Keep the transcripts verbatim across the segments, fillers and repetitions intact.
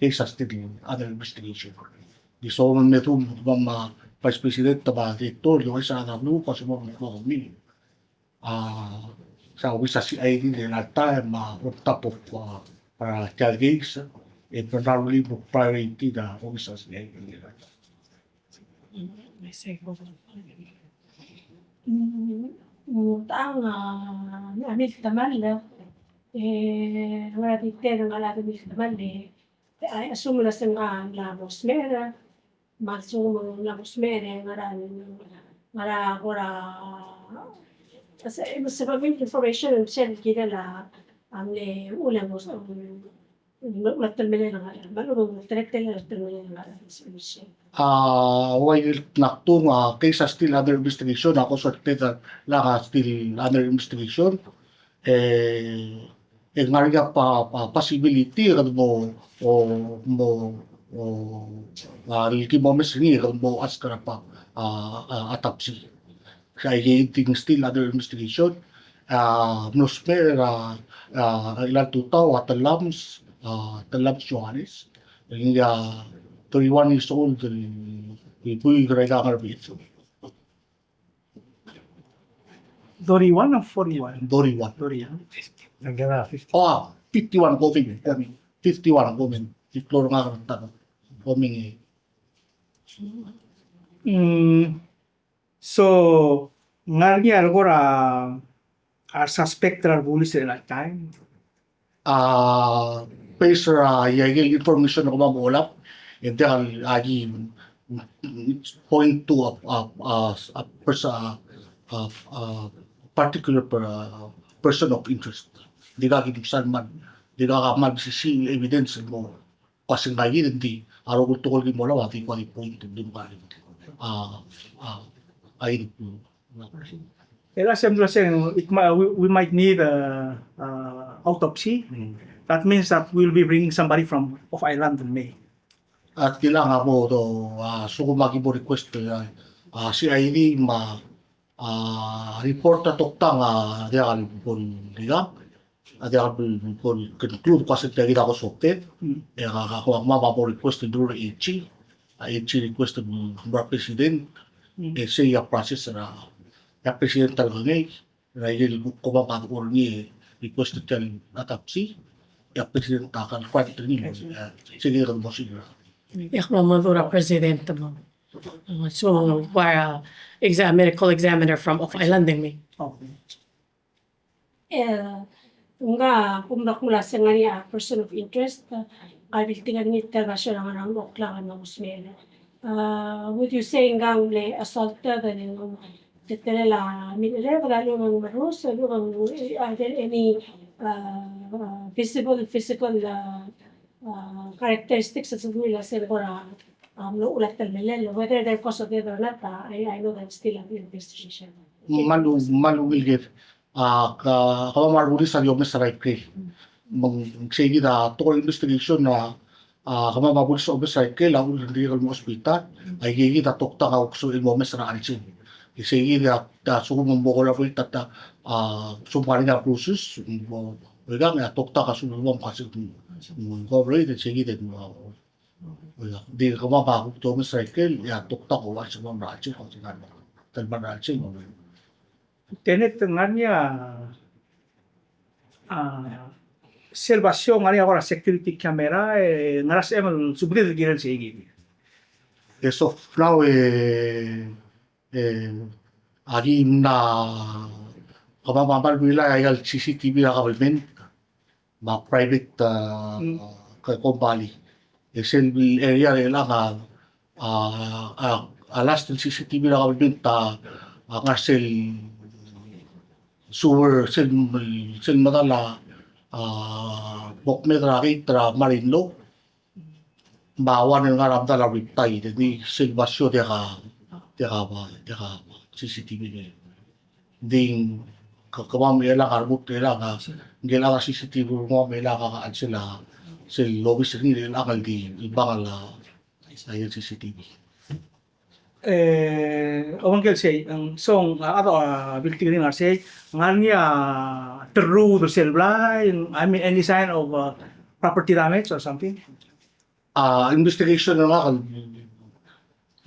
case a still under investigation. Di soam el me dmu me a Vice President me a Director, el uaisei a rokui, ko soam el mo kemiu. A, sa uaisei a C I D er a taem a, on top of, a, a, tia el case, e probably mo priority er a uaisei a C I D er a taem. Mm, mm, tang, a, a miltemall, e, ngar er a detail er a miltemall, e, I assume el se ng, a, ng mla mo smecher, me a lsekum ng mla mo smecher, e ngera, ngera kora, se, se, se, information el share el kirel a, a mle uchul e ng mo, mo, mo telmeklel a ngerang, me a lechub e ng mo telmeklel a ngerang. A, ua el knaktung, a, case a still under investigation, a ko suspect a, a still under investigation, e, E ng ngar er ngii a pa-, pa-, possibility e kede mo, o, mo, o, a, el ki mo omes er ngii e kede mo ask er a pa-, a, a, autopsy. Sa aike el di still under investigation. A, mlo smecher er a, a, chelecha el tutau a Telams, a, Telams Johannes. Ngii a thirty-one years old, el, el buik er a Ngerbeched. Thirty-one or forty-one? Thirty-one. Thirty-one. Oh, fifty-one coming, coming. Fifty-one coming. Di klou er ngak er a ta, coming, e. Mm. So, ngar er ngii a rekora a suspect er a rebulis er chelecha el taem? A, based er a, a, aike el information el kemam a olab, e ng diak el, a, ki point to a, a, a, a pers-, a, a, a particular per-, a, person of interest. Di kuk ki msa el mal, di kuk a mal mesisiich el evidence el mo, kuk a se ng kaikid, ng di a rokui el tekoi el ki mo olab a di kuk a di point el di mo kuk a, a, a, a, Chelecha e ng uasei, it mi-, we, we might need a, a autopsy. Mm. That means that we'll be bringing somebody from off island in May. A tiang a bo do, a, lsekum a ki bo request, a, a, C I D me a, a, report a toktang a diak el bo el di kuk a diak el bo el conclude kuk a se tia kid a cause of death. Mm. E a, a, a, kemam a mo request el through A G, a, A G request el through a president. Mm. E sei a process er a, e a president a lekengei er a ikel kuk kemam a order er ngii e request er tia el autopsy. E a president a kuk grant er ngii, e, sei kid a kuk mo sei. E kemam a mo through a president me a, so, by a exa-, medical examiner from off island e ng mei. Okay. E, ng kuk mla kmo a se ng ngar er ngii a person of interest, e, a biltik er ngii a tia el basio er a ngar er a Oklak el mo smecher. Uh, would you say ng mle assaulted, e ng teletelel a milelebed, a lechub e ng merus, a lechub e ng, are there any, uh, uh, visible physical, uh, uh, characteristics el sebechir el se ng kora, um, mlo uchul a teletelel, whether they're cause of death or not, uh, I, I know that's still under investigation. Me a lu-, me a lungil kid. A, ke, kemam a rebulis a di omes er a ikrel. Me ng sei kid a tekoi er a investigation a, a, kemam a bulis a omes er a ikrel a uchul e ng dirrek el mo hospital, a, ikei kid a toktang a kuk sebechel el mo omes er a chelsel. E sei kid a, a, lsekum e ng mo collaborate a, a, lsekum ng ngar er ngii a bruises, mo, mo ikang, e a toktang a sebechel el mo, mo collaborate, e sei kid a, mo, mo ikang. Di kemam a kuk di omes er a ikrel, e a toktang a kuk sebechel el mo er a chelsel, kuk sebechel el mo er a chelsel. Tenet, ng ngar er ngii a, a, sel basio ng ngar er ngii a kora security camera, e ngera sebechem el subedid el kirel sei kid? As of now, e, e, aki mla, kemam a mle rely er a ikel C C T V er a government me a private, a, mm, ke-, company. E sel area er chelechang a, a, a, a last el C C T V er a government a, a ngar sel sewer, sel, sel medal a, a, bo kmeed er a gate er a Marine Law. Me a one el ngar er a medal a Riptide, e di sel basio diak a, diak a, diak a C C T V. Ng di ke-, kemam er chelechang a remurt er chelechang a, ngike el chad er a C C T V er kemam er chelechang a, a sel, sel obis er ngii er chelechang el di, el bang el, a, C C T V. E, obengkel sei, ng, so, a, a, a, biltik er ngii a sei, ng ngar er ngii a terruud er sel blai, I mean, any sign of, uh, property damage or something? A, investigation er ngak el,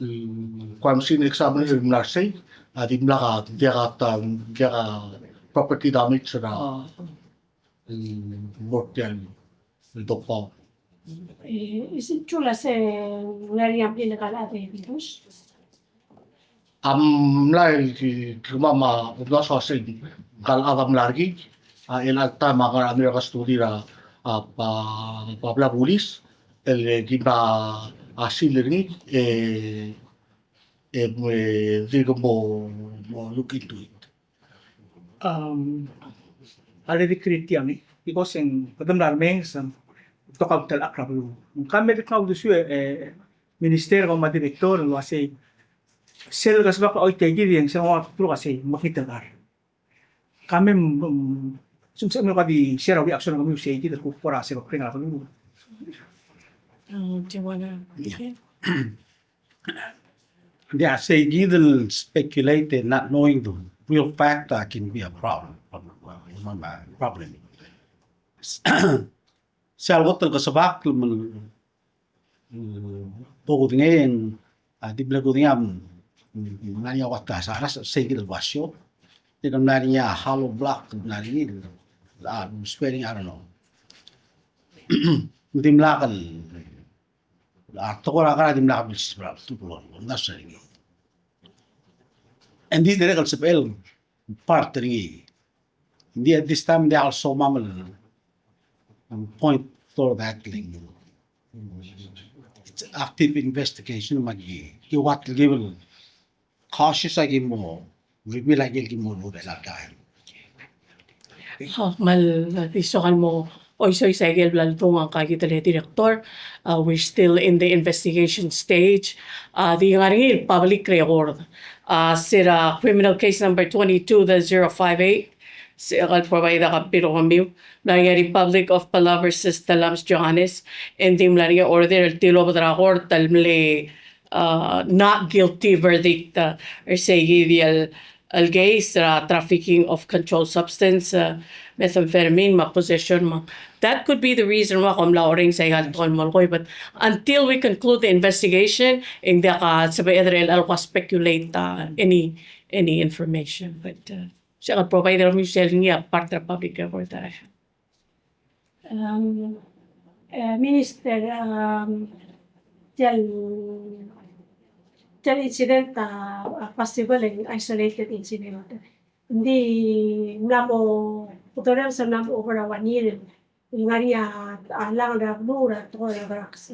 mm, kuk a machine examiner el mla er sei, a dimlak a, diak a, diak a property damage er a, ah, mm, mo er tia el, el dopa. E, is it true el se ng ngar er ngii a mle illegal a de virus? A mlai el ki, ki kemam a, a, a, a, sei, ngka el chad a mla er ngii, a, el chelecha el taem a ngar er a American study er a, a, a, a, a, bla bulis, el, e, ki mla, a, seal er ngii, e, e, e, dirk mo, mo look into it. Um, a le di create tiang, e, because ng, kede mla remenges, um, betok a ultelechakl er a beluu. Ng ka me di kau uldesuiu, e, minister, kau me a director, el uasei, sel kesbak a oitekid e ng sel ngak a kuk a sei, mekngit el kar. Ka me, mm, Sel sebechemiu el di share a reaction er kemiu, sei kid el kuk kora se el kring a kemiu. Uh, do you wanna begin? Yeah, sei kid el speculate and not knowing the real fact, uh, can be a problem. Problem. Sel kot el kesebak el mel, mm, bo kudengei, a di mle kudengei a, mm, mla er ngii a ua ta sa, a sei kid el basio. Di mla er ngii a hollow block, mla er ngii el, a, spelling, I don't know. Dimlak el, a, tekoi er a kar a dimlak el siseb er a, tu, tu, tu, tu, tu, tu, And this direct el sebechel part er ngii. Ng di at this time ng diak el somam el point toward that, like, it's active investigation, me aki, ki ua el ki bo el cautious, aki mo reveal a ikel ki mo lubes a time. Oh, me a di soak el mo oisois a ikel bla ledung a ngka kid el director. Uh, we're still in the investigation stage. Uh, di ngar er ngii el public record. Uh, se er a criminal case number twenty-two dash zero five eight. Se el provide a copy er kemiu. Mla er ngii a Republic of Palau versus Tellames Johannes. Ng di mla er ngii a order el tilobed er a court el mle, uh, not guilty verdict, uh, er sei kid el el case er a trafficking of controlled substance, uh, methamphetamine, me a possession, me a. That could be the reason why kom mla orrenges a ikal tekoi el molekoi, but until we conclude the investigation, e ng diak a sebeched er a chelecha el kuk speculate, uh, any, any information. But, uh, se el provide er kemiu sel ngii a part er a public record that I have. Um, eh, Minister, um, tia el, tia el incident a, a possible and isolated incident. Ng di mla mo, kuk orrenges el mla mo over a one year el ngar er ngii a, a lak er a beluu er a tekoi er a drugs.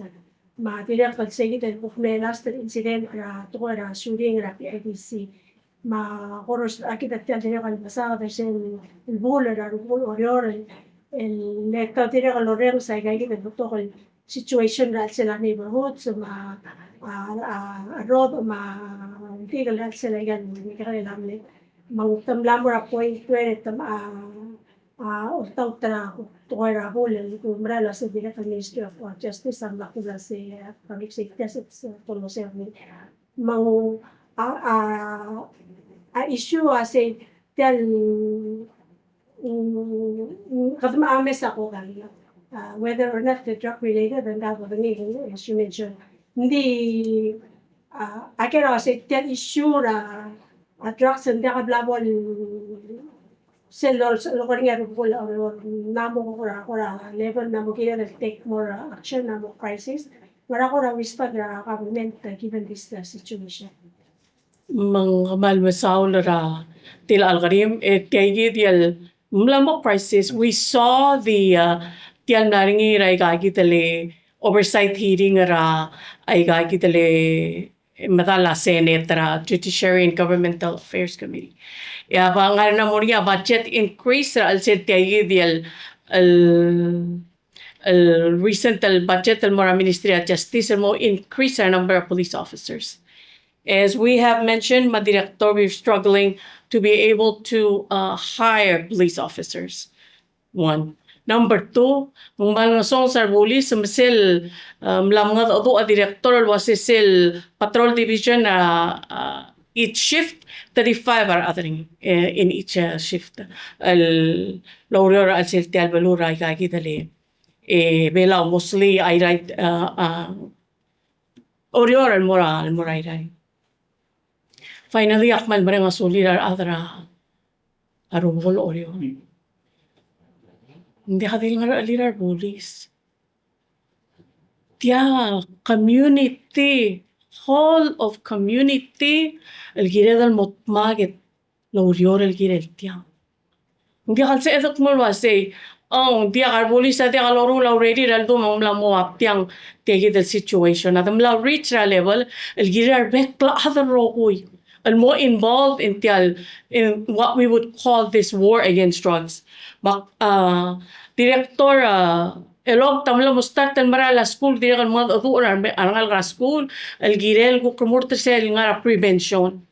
Me a dirrek el sei kid el kuk mle last el incident er a tekoi er a shooting er a P I D C. Me a kora, a kid a tia el dirrek el mesaod er sel, el bul er a rubekul Oreor, el, el le ta dirrek el orrenges a ika kid el betok el situation er a chelsel a neighborhoods, me a, a, a, a rrodech, me a, tirke el chelsel a ika el mekekerei el mle. Me te mla mo er a point where te mla, a, a, oltaut er a tekoi er a bul el kuk merael el uase dirrek el Ministry of Justice a mla kuk uase, a, public safety a se, se, kuk uase Me ng, a, a, a issue a sei tia el, mm, mm, kede mo omes a ko el, uh, whether or not the drug related, and that would be, as you mentioned. Ng di, uh, a ker a sei tia el issue er a, a drugs, ng diak a bla bo el sel lo, lo, lo, lo, lo, ng mo kora, kora level, ng mo kired el take more action, ng mo crisis. Ngera kora respond er a government, uh, given this, uh, situation? Me ng kmal mesaul er a tilechal kerim, e tia kid el mla mo crisis. We saw the, uh, tia el mla er ngii er a ika kid el oversight hearing er a ika kid el medal a Senate er a Judiciary and Governmental Affairs Committee. E a ba ngar er ngii a mo er ngii a budget increase er a chelsel tia kid el, el, el recent el budget el mo er a Ministry of Justice el mo increase a number of police officers. As we have mentioned, me a director, we're struggling to be able to, uh, hire police officers. One. Number two, ng kmal ngesonges a rebulis me sel, uh, mla mengedecheduch a director el uase sel patrol division, uh, uh, each shift, thirty-five a rechad er ngii, uh, in each, uh, shift. El loureor er a chelsel tia el beluu er a ika kid el, e, Belau mostly a Irrai, uh, uh, Oreor el mo er a, el mo er a Irrai. Finally, ak kmal mereng a sulir a rechad er a rubekul Oreor. Ng diak di el ngerechelir a rebulis. Tia community, whole of community, el kired el mo dmak e loureor el kirel tiang. Ng diak el sebeched el kmo el uasei, oh, ng diak a rebulis a diak loruul a urerir el dmu me ng mla mo ua tiang tia kid el situation. A de mla reach er a level el kirir a rebek el chad el rokui el mo involved in tia el, in what we would call this war against drugs. Me a, uh, director, uh, Elok, te mla mo start el merael a skuul, dirrek el mengedecheduch er a rengalek er a skuul el kirel kuk remurt er sel ngar er a prevention.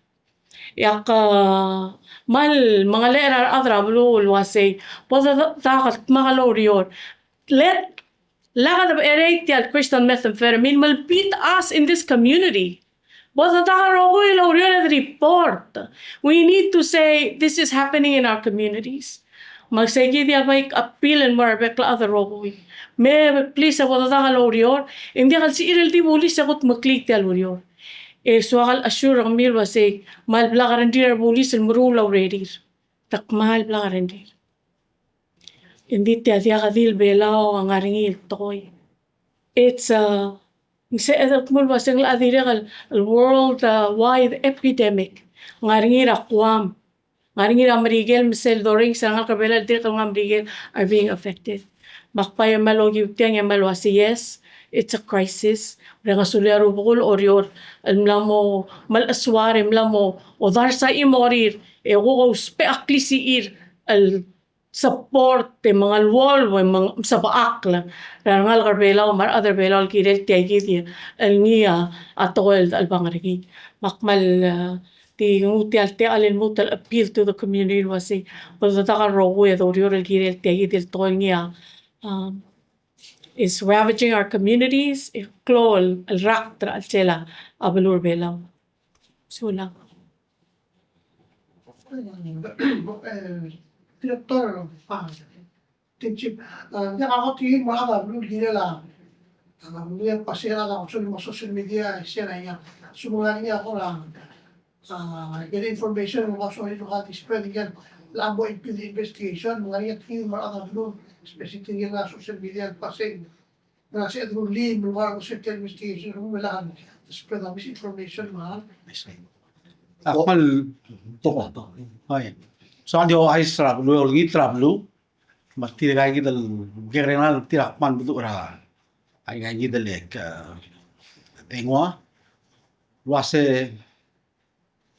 Ak, a, kmal mengelechel er a rechad er a beluu el uasei, bo dedak el dmak el oureor. Let, lak de becherei tia el crystal methamphetamine, me ng beat us in this community. Bo dedak el rokui el oureor e de report. We need to say, this is happening in our communities. Me sei kid a bai appeal el mo er a rebek el chad el rokui. Me please, e bo dedak el oureor, e ng diak el sebechir el di bulis e kudmeklii tia el ureor. E soak el assure er kemiu el uasei, kmal blak a rengrir a rebulis el meruul a urerir. Te kmal blak a rengrir. Engdi tia diak di el Belau a ngar er ngii el tekoi. It's a, ng sebeched el kmo el uasei ng locha dirrek el, el world, uh, wide epidemic. Ngar er ngii er a Guam. Ngar er ngii er a Merikel, me sel dorrenges er a rengalek er a Belau el dirrek el ngar er a Merikel are being affected. Me ak bai e kmal okiu tiang e kmal uasei, yes, it's a crisis. Ng ngar er ngii a sulir a rubekul el oureor el mla mo, mla mo soal, e mla mo odarsai a chimorir, e kuk ousbech a klisichir el support e mengeluolu e meng-, mesebechakl er a rengalek er a Belau me a rechad er a Belau el kirel tia kid el ngii a tekoi el, el bang er ngii. Me ak kmal, e, di nguu tia el techall el lmuut el appeal to the community el uasei, bo dedak el rokui e de oureor el kirel tia kid el tekoi el ngii a, um, is ravaging our communities, e klou el, el rakt er a chelsel a beluu er a Belau. Sulang. Director, a, Team Chief, a, ng diak a kot el mo er a beluu el kirel a, a, ng pasel a, a, social, mo social media, share a, ia. So, ng ngar er ngii a kora, a, a, get information, mo social media, spread, ia. Ng mo investigation, ng ngar er ngii a team el mo er a beluu, especially a social media, pasel. Ng ngar er ngii a social media investigation, ng mo spread a misinformation, me a. Ak kmal, toko. Oi. So, a di ouchais er a beluu, olengit er a beluu, me tirka kid el, kekerei el tir a kmal meduch er a, aika kid el, e, dengua, el uasei,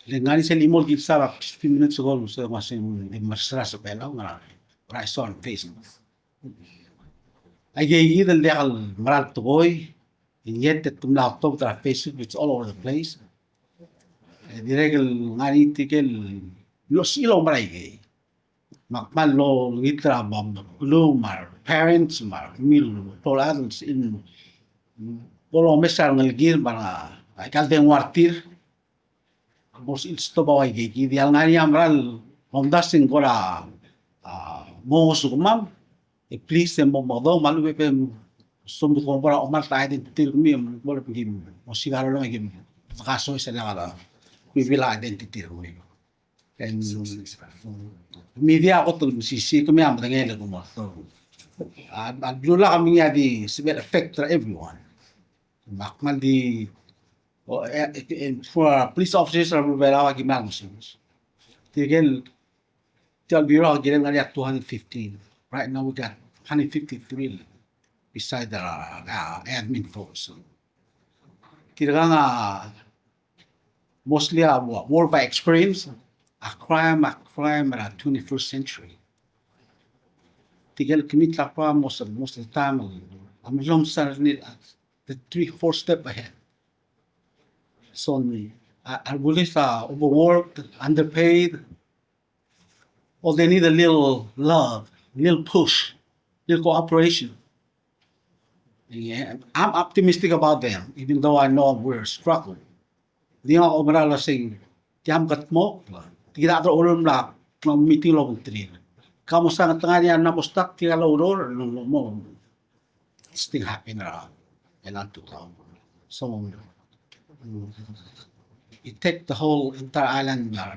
le ngar er ngii sel chimo el kilsa er a fifteen minutes ago, el uasei, uasei, di mesterir a Belau, ngar er a, I saw on Facebook. Aika kid el diak el mera el tekoi, and yet te mla oltobed er a Facebook, it's all over the place. E dirrek el ngar er ngii tirke el, el osisiu el oumera ikei. Me ak kmal olengit er a beluu me a parents me a kemiu el klou el chad el sebechir el bo lomes a rengelekir me a aika el dengua er tir. Mo sebechir el stop a ua ikei kid, e a lengar er ngii a mera el omdasu e ng kora, a, mo ngosukemam, e please e mo mekedong me a lechub e be soam el kora omart a identity er kemiu, e mo lebo e kim osiik a rolel e kim kasoes el ngar er a reveal a identity er kemiu. And media a kot el mesisiich, kemiu a medengei el kmo a, a, a beluu el kemiu a di sebechel effect er a everyone. Me ak kmal di, o, e, e, e, for police officers er a beluu er a Belau a ki kmal mesisiich. Tirke el, tia el bureau a kirel ngar er ngii a two hundred fifteen. Right now we got hundred fifty-three beside the, uh, admin force. Tirkang a mostly a wo-, work by experience, a crime, a crime er a twenty-first century. Tirke el commit a crime most of, most of the time, a melemolem er ngii a the three, four step ahead. So, a, a police are overworked, underpaid, or they need a little love, a little push, a little cooperation. Yeah, I'm optimistic about them, even though I know we're struggling. Di ngak a oumera el uasei, tia mkedmokl, tirke el chad er a oureor el mla, mla meeting el obengterir. Ka mo sa ngetengei a mla mo stuck, tirke el oureor, no, no, mo, this thing happen er a, el antuk. So, mm, it take the whole entire island, uh,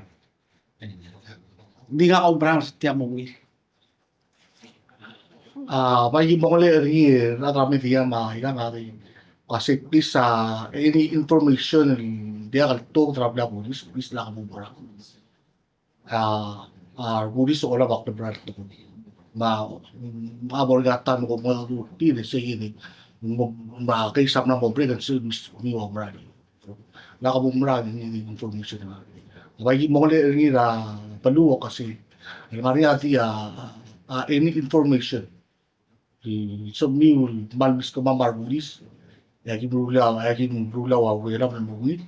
di ngak a oumera el uasei tia mo ungil. A, bai ki mo ngelekl er ngii, er a rechad er a media me a, ika ngak a di, ua sei, please, a, any information el diak el tuobed er a blil a bulis, please lak bo mera. A, a, bulis a olab a klemera el tekoi. Me a, me a bo er ngii a taem el ko mo er tir e sei kid, me a, me a case a mla mo break and sei kid me a bo mera. Lak bo mera el information. Bai ki mo ngelekl er ngii er a beluu el ua sei, el ngar er ngii a di a, a, any information. Di somiu el kmal meskemam a rebulis. E aki meruul a, e aki meruul a ureor el mo ungil.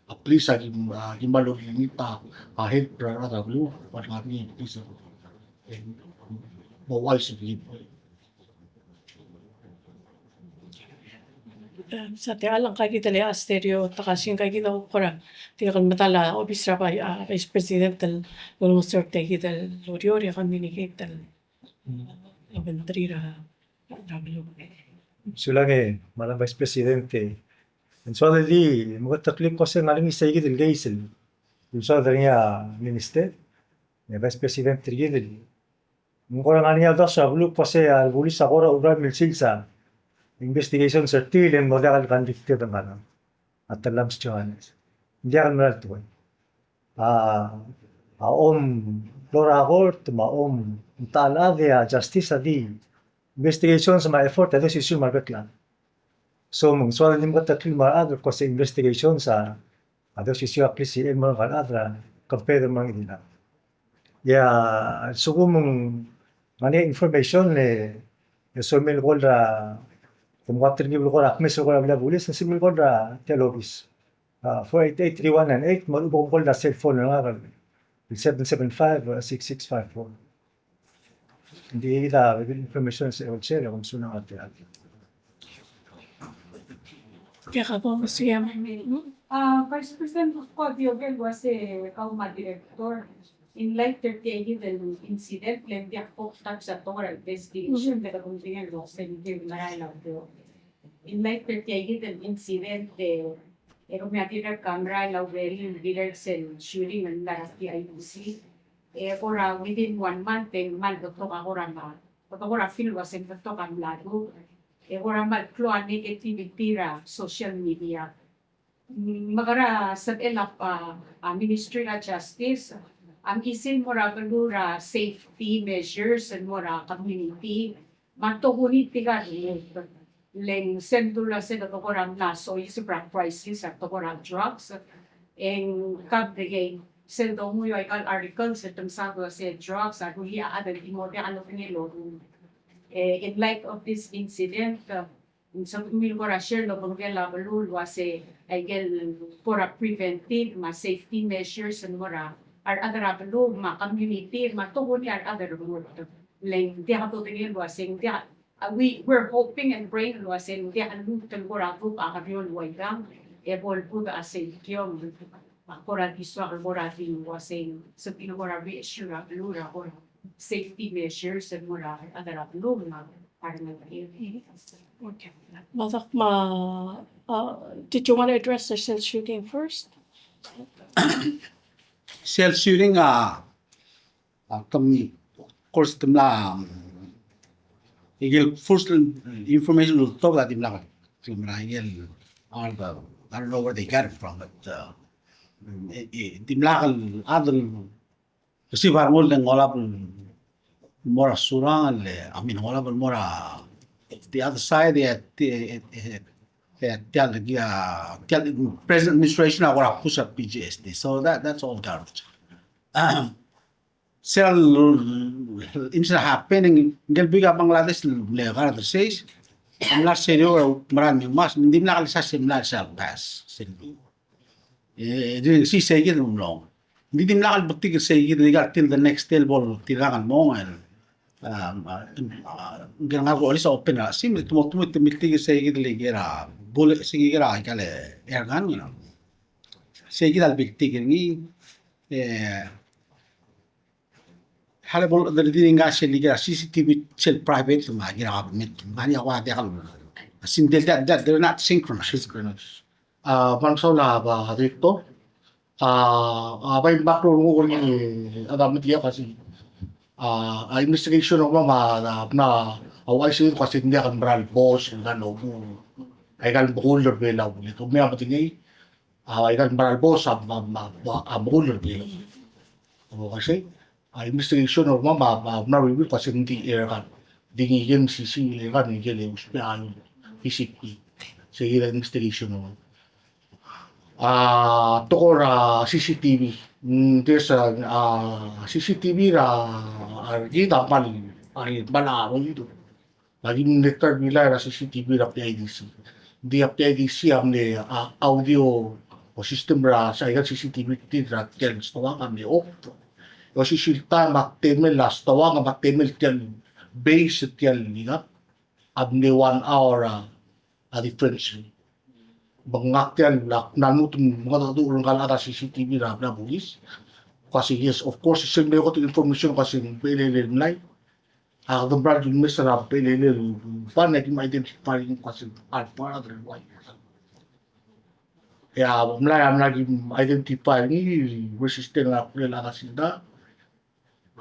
a, please, a, kim, a, kim kmal olengit a, a, help er a rechad er a beluu, me a ngar er ngii, please, a, e, mo uaisei. Em, sa tia el ngka kid el Asterio Takashi, ngka kid a kora dirrek el medal a obis er a bai-, a, Vice President el ulengeseu er tia kid el ureor e communicate el obengterir a, a, a beluu. Sulang e Madam Vice President, e ng soad el di meketeklii el kmo se ng ngar er ngii sei kid el case el soad er ngii a Minister, e Vice President er kid el ng kora ngar er ngii a uldasu er a beluu el kmo se a rebulis a kora oureor el milsils a investigations er tir e ng mo diak el convicted ngka el Tellames Johannes. Ng diak el mera el tekoi. A, a omlo er a court me a omtechei el chad e a justice a di investigations me a effort a di osisiu me a rebek el chad. So me ng soad el di meketeklii el mo er a rechad el kmo se investigations a, a di osisiu a klisichel el mo er a rechad er a compare el mo er ngii di el chad. Ia, a lsekum ng ngar er ngii a information e, e somiu el call er a, kom ua telkib el call er a kmes el call er a bulis, e somiu el call er a tia el obis. A, four eight eight three one nine eight, me a lechub e kom call er a cell phone er ngak el seven seven five six six five four. Ng di a bebil el information se el share e kom sulang er tia. Tia ka bo, se ia. A, Vice President, ko di oker el uase kau me a Director, in light er tia kid el incident, le ng diak bo touch a tekoi er a investigation, le kede kuk di ngar er a sel kid el merael a ureor. In light er tia kid el incident, e, e kemiu a dirrek el merael a urerir el dirrek sel shooting el ngar er a P I D C. E kora within one month e ng kmal betok a kora mla, betok a kora feel el uase ng betok a mla dubech. E kora kmal klou a negativity er a social media. Me kora sebechel a, a, a Ministry er a Justice a mkisel el mo er a beluu er a safety measures el mo er a community. Me a tokuni tirka el renguk. Le ng sel dula se kede kora mla soiseb er a crisis er a tekoi er a drugs. E ng kab de kei sel domuiu aika el articles el te msa el uase drugs a rullii a chad el di mo diak lobengkel el orrimel. E, in light of this incident, e, ng somiu el kora share el obengkel a beluu el uase aike el kora preventive me a safety measures el mo er a rechad er a beluu me a community me a tokuni a rechad el renguk. Le ng diak dodengei el uase ng diak Uh, we, we're hoping and praying el uase ng diak lluut el kora dubech a kerreor el ua ikang, e bo lbudech a seikiung, me a kora di soak el kora di el uase ng sebechir el kora reassure a beluu er a kora safety measures el mo er a rechad er a beluu me a rengelekel. Okay. Madam, uh, did you want to address the cell shooting first? Cell shooting, uh, A, kemiu, of course, te mla, um, aike el first information el oltobed a dimlak, te mla aike el, I don't know where they got it from, but, uh, e, e, dimlak el chad el receive a rengul e ng olab el mo er a Surangel, I mean, ng olab el mo er a the other side, e, e, e, e, tia el, tia el present administration a kora push a P G S T. So that, that's all garbage. Um, sel incident happening, ngikel bik a Bangladesh el mle kar er a seis, a mla er sel eou el mera el mingmas, ng dimlak el sel mla er sel pass, sel. E, e di sei kid el mlong. Ng di dimlak el betik er sei kid el ikal till the next day el bo el tirang el mong el. Um, uh, ngikel ngar er a olis a open er a sim, te mo, te mo, te mo betik er sei kid el ikal a bullet, sei kid el ikal a air gun, you know. Sei kid a lebetik er ngii, e, Hale bo el di ngii a sel ikal a C C T V sel private me a ikal a government. Ngii a ua diak el, a sindel diak, diak, they're not synchronized. Synchronized. A, me ng sola a ba director. A, a bai mak lo nguu er ngii a da media kasi. A, a investigation a ua ma, a, na, a uaisei el kmo se ng diak el mera el boss, ng diak el, a ikal mekull er a Belau. Kemiu a medengei, a, ikal mera el boss a, a, a, a mekull er a Belau. O, uaisei, a, investigation a ua ma, a, mla reveal el kmo se ng di air gun. Di ngike el mesisiich el air gun, ngike el ousbech a, physically. Sei kid a investigation a ua. A, tekoi er a C C T V. Mm, there's a, a, C C T V er a, a, kid a kmal, a, kmal a, Aki mle ta er a bilai er a C C T V er a P I D C. Ng di a P I D C a mle, a, audio, Osisiu er a, se aika el C C T V er tia el stoang a mle off. Osisiu el taem a temel a stoang me a temel tia el base er tia el ngak a mle one hour a, a difference. Me ngak tia el, ak mla lmuut el mengedecheduch er ngka el chad er a C C T V er a, er a bulis. Ko ua se yes, of course, sel mle kot el information ko ua se ng bebil el mlai. A kede mera el di mes er a bebil el pan e aki mle identify er ngii el kmo se a part otherwise. E a mlai a mla ki identify er ngii, resistant er a kulel a chad er a sida.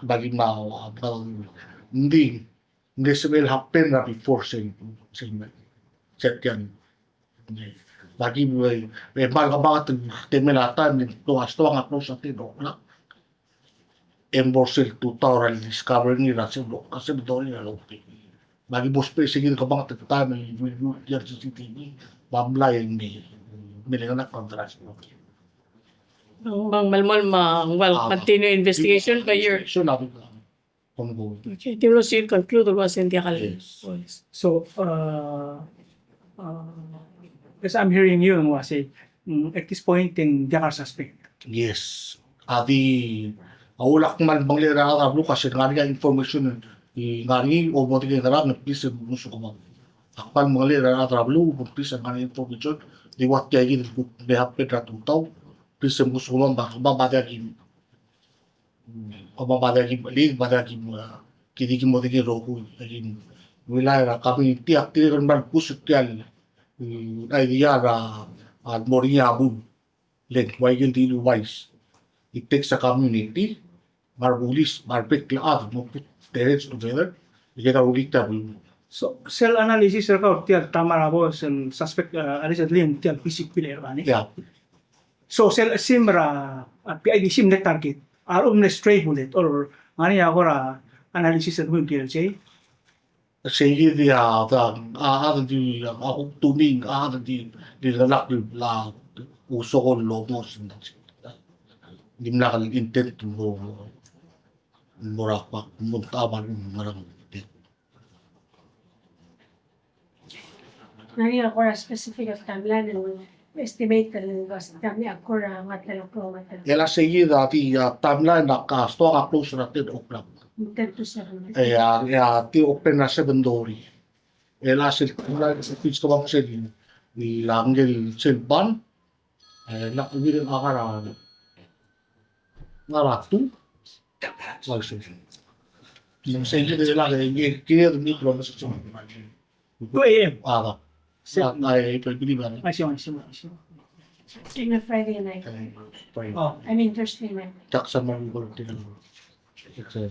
Me aki mla, a, ng di, ng di sebechel happen er a before sel, sel, sel tiang. Me aki, e, e, mal, mal, temel a taem, e, stoang, stoang a close er a ten o'clock. E ng mo er sel tutau er a discover er ngii er a sel, a sel dori er a lote. Me aki bo ousbech se kid el kemanget el taem el, el, el, el C C T V, me a mlai el mei, me le ngar er a contrast. Me ng melemolem me ng ua el continue investigation, but you're Investigation a bek. Ongoing. Okay, di mlo sebechir el conclude el ua se ng diak el. Yes. So, uh, uh, as I'm hearing you, ng ua se, mm, at this point, e ng diak a suspect. Yes. A di, a uchul ak kmal mengelechel er a rechad er a beluu, ka se ng ngar er ngii a information el ngar er ngii, e mo dikea ngerang, please, e mo ngosukemam. Ak kmal mengelechel er a rechad er a beluu, please, e ng ngar er ngii a information, di ua tia kid el kuk mle happen er a tutau, please, e mo ngosukemam, me kemam a diak ki Kemam a diak ki, me a diak ki, me a, ki di ki mo dikea el rokui, e ki, me a community, ak dirrek el kmal push er tia el, mm, idea er a, a mo er ngii a bul. Le ng ua ikel di el wise. It takes a community, me a rebulis, me a rebek el chad, mo put their heads together, e kede rullii tia el bul. So, sel analysis er kau er tia el Tamar a bo, sel suspect, uh, allegedly, tia el physical er ngii. Yeah. So sel sim er a, a, P I D sim le target. A lechub ng mle stray bullet or ngar er ngii a kora analysis el mle tir sei. Sei kid a, a, a, a di, a, a, to me, a di, di lak la, usokol lobos. Dimlak el intent mo, mo er a, mo ta, mo ngerang. Ng ngar er ngii a kora specific el timeline el estimate el ua se timeline a kora ngar er a, kora ngar er a. E le sei kid a di, a, timeline a ka stoang a close er a ten o'clock. Ten to seven. E a, e a di open er a seven thirty. E le sel timeline se pitch ko bang sel, el ngii el sel ban. E, la, uire a ngar er a, ngar er a two. Ua se. Ng sei kid el, e, kid el micro, no sé si. Two A M. A, ba. Se- A, a, e, pe, pe, ba. I see, I see, I see. In a Friday night. E, Friday. Oh. I mean, Thursday night. Takes a man, ko, tia. It's a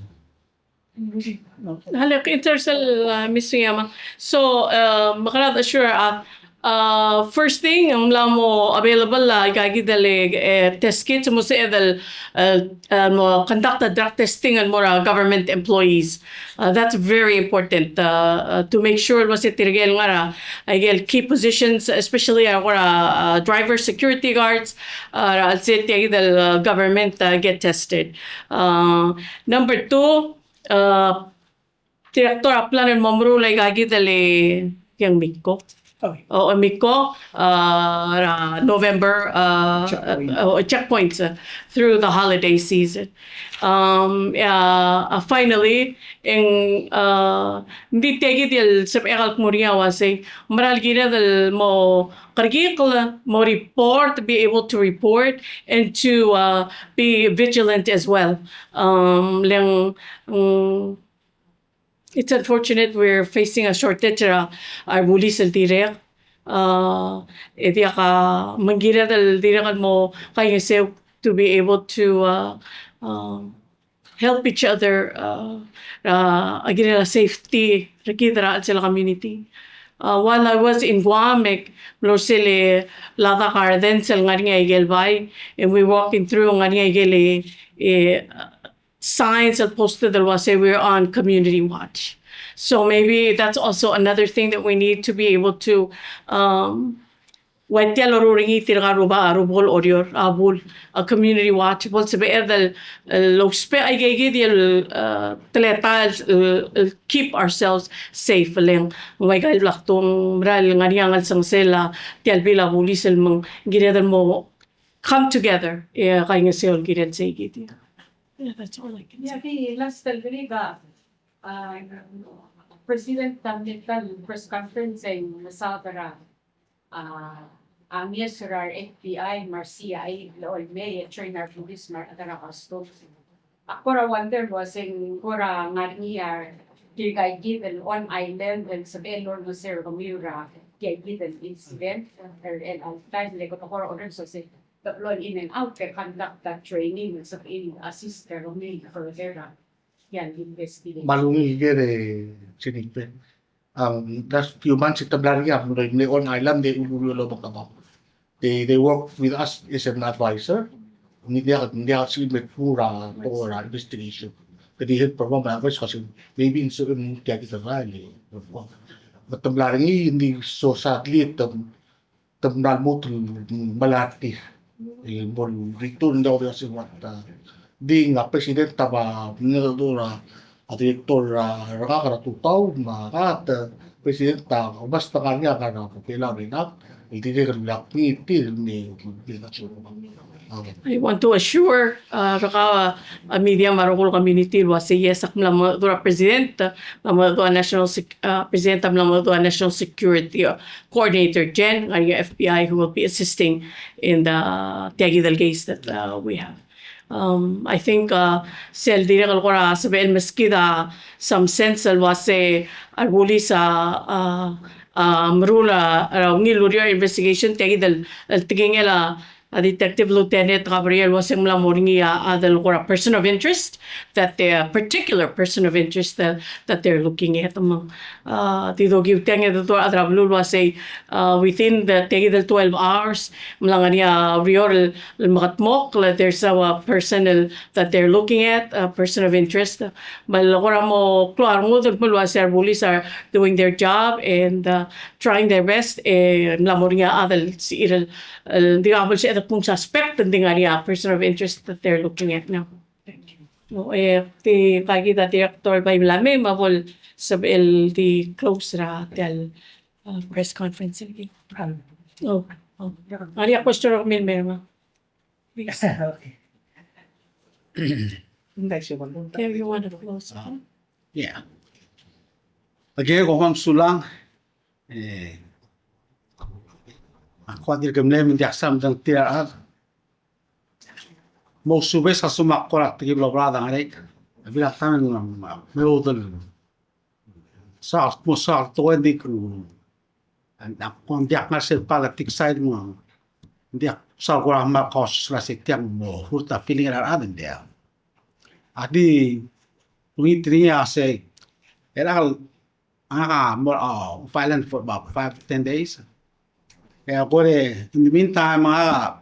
Hale, interesting, uh, Mister Yama. So, uh, me kede assure, uh, uh, first thing, ng mla mo available, uh, aika kid el, uh, test kits, mo sebeched el, uh, uh, mo conduct a drug testing el mo er a government employees. Uh, that's very important, uh, uh, to make sure el ua se tirke el ngar er a, uh, aike el key positions, especially, uh, kora, uh, driver, security guards, uh, el se tia kid el, uh, government, uh, get tested. Uh, number two, uh, Director a plan el mo meruul aika kid el Miko. Oh. O, Miko, uh, er a November, uh, checkpoint. Uh, checkpoints, uh, through the holiday season. Um, uh, uh, finally, e ng, uh, ng di tia kid el sebechek el kmo er ngii a ua sei, mera el kired el mo kerekikl, mo report, be able to report, and to, uh, be vigilant as well. Um, le ng, um, It's unfortunate we're facing a shortage er a, a rebulis el dirrek. Uh, e diak a, me ng kired el dirrek el mo kaingeseu to be able to, uh, um, help each other, uh, uh, a kirel a safety er kid er a chelsel a community. Uh, while I was in Guam, e mlo er sel Lada Gardens el ngar er ngii a ikel bai, and we walking through, ngar er ngii a ikel, e, signs el posted el ua se we're on community watch. So maybe that's also another thing that we need to be able to, um, ua tia el loruul er ngii tirka el rubak, a rubak el Oreor, a bul, a community watch, bo el sebeched el, el ousbech aika kid el, uh, teletael el, el keep ourselves safe, le ng ua ika el bla kdung, mera el ngar er ngii a ngelsengsel a tia el bill a bulis el me ng kired el mo come together, e kaingeseu el kirel sei kid. Yeah, that's all I can say. Yeah, the last el believe, uh, uh, President, um, press conference e ng mesaod er a, uh, a ngeso er a FBI me a CIA el olmei e train a bulis me a rechad er a customs. Ak kora wonder el uasei ng kora ngar er ngii a tirka kid el on island el sebechel el olengeseu er kemiu er a tia kid el incident er chelecha el taem, le kede kora orrenges el uasei te blo el in and out e conduct a training el sebechel el assist er kemiu el further a tia el investigation. Me a ungil ker e Jennifer. Ang last few months e te mla er ngii a mle, mle on island e uluureor el obengkemam. They, they work with us as an advisor. Ng diak, ng diak a sebechir el me tekoi er a, tekoi er a investigation. Kede help er kemam el advise, kasi maybe ng sebechem tia kid el rael. Me te mla er ngii, ng di so sadly te te mla lmuut el melai er tir. E bo el return el diak a obengkemam. Ng di a president a mla mengedecheduch er a director er a, er a ngak er a tutau, me a, a president a mesterir a ngar er a Belau er a Iraq el dirrek el mla kngii er tir el me, me I want to assure, uh, er kau, uh, a media me a rokui el community el uasei, yes, ak mla mengedecheduch er a president, uh, mla mengedecheduch er a national sec-, uh, president a mla mengedecheduch er a national security, uh, coordinator Jen, ngar er ngii a FBI who will be assisting in the, uh, tia kid el case that, uh, we have. Um, I think, uh, sel dirrek el kora sebechel el meskid a some sense el uasei a rebulis a, uh, uh, meruul a, a ungil el ureor er a investigation, tia kid el, el tekingel a, a Detective Lieutenant Gabriel el uasei ng mla mo er ngii a, a chad el kora person of interest, that they, a particular person of interest that, that they're looking at. Me ng, uh, di dokiu tiang e dodu er a rechad er a beluu el uasei, uh, within the, tia kid el twelve hours, ng mla ngar er ngii a ureor el, el mekedmokl, there's a, uh, person el, that they're looking at, a person of interest. Me a le kora mo klou a rengud el kmo el uasei a rebulis are doing their job and, uh, trying their best, e ng mla mo er ngii a chad el sebechir el, el di a bo lsebeched el kmo ng suspect, ng di ngar er ngii a person of interest that they're looking at now. Thank you. No, e, tirka kid a director el bai mla mei, me a bo el sebechel di close er a tia el, uh, press conference el ki. Oh, oh. Ngar er ngii a question er kemiu el mei er ngak. Please. Okay. Okay, you want to close? Uh, yeah. Again, kom kmal mesulang. E, ak kuk dirk mle me ng diak sal medengei tir a rechad. Mo subes a sumak kora tekib el oberaod a ngerek. A bla taem e ng, me udel. Sa, mo sa, tekoi e ng di, ng, ng diak ngar er sel politics side me ng diak sal kora kmal kausisechakl er se tiang mo hurt a feeling er a rechad, ng diak. A di, ungil er ngii a sei, e a ngak a mo, uh, violent for about five to ten days. E kora, in the meantime, ngak a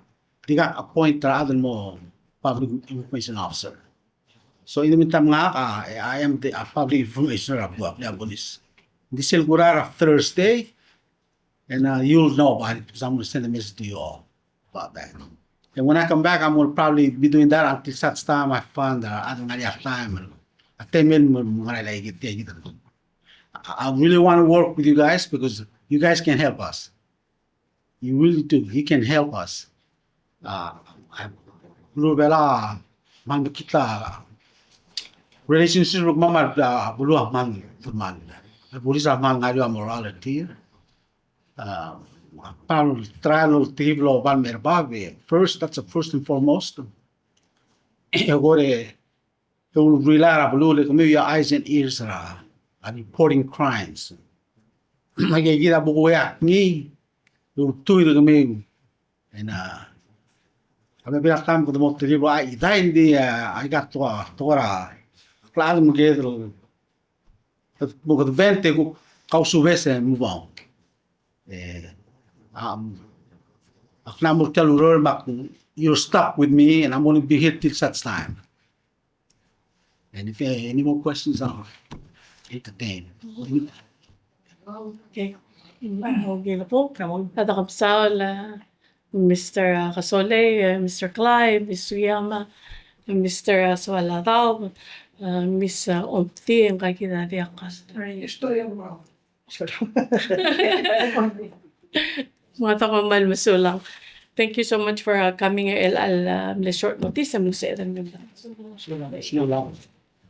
di kuk appoint er a chad el mo public information officer. So in the meantime, ngak a, I am the, uh, public information er a, er a bulis. This will go out on Thursday, and, uh, you'll know about it because I'm gonna send a message to you all about that. And when I come back, I'm gonna probably be doing that until such time I find, uh, a ngar er ngii a time, a time el mo, mo ngar er ngii a ike, ike. I, I really want to work with you guys because you guys can help us. You really do. He can help us. Uh, I, beluu er a Belau a kmal mekngit a relationship er kemam me a, uh, beluu a kmal, kmal. A bulis a kmal ngar er eou a morale er tir. Uh, a kmal try el oltirakl el oba el mer bab, e first, that's the first and foremost. E kora e ulrellii er a beluu, le kemiu a eyes and ears er a, a reporting crimes. Me aika kid a bo kuiak ngii, e ultuil er kemiu. E ng, a, a bebil er a taem kede mo telkib el, a, e dai, ng di, a, aika tekoi, tekoi er a, klalo me kede, mo kede vent e kuk kausubes e move on. E, um, ak mla mo er tia el ureor me ak, you're stuck with me and I'm gonna be here till such time. And if, uh, any more questions, I'll entertain. Okay. Okay, le po. Kede mesaul, uh, Mister, uh, Kasolei, uh, Mister Clive, Miss Sugiyama, Mister, uh, Soaladaob, uh, Miss, uh, Omti, e ngka kid a diak. Me a ta kmal mesulang. Thank you so much for, uh, coming er chelecha el, uh, mle short notice e mle sebeched el mei.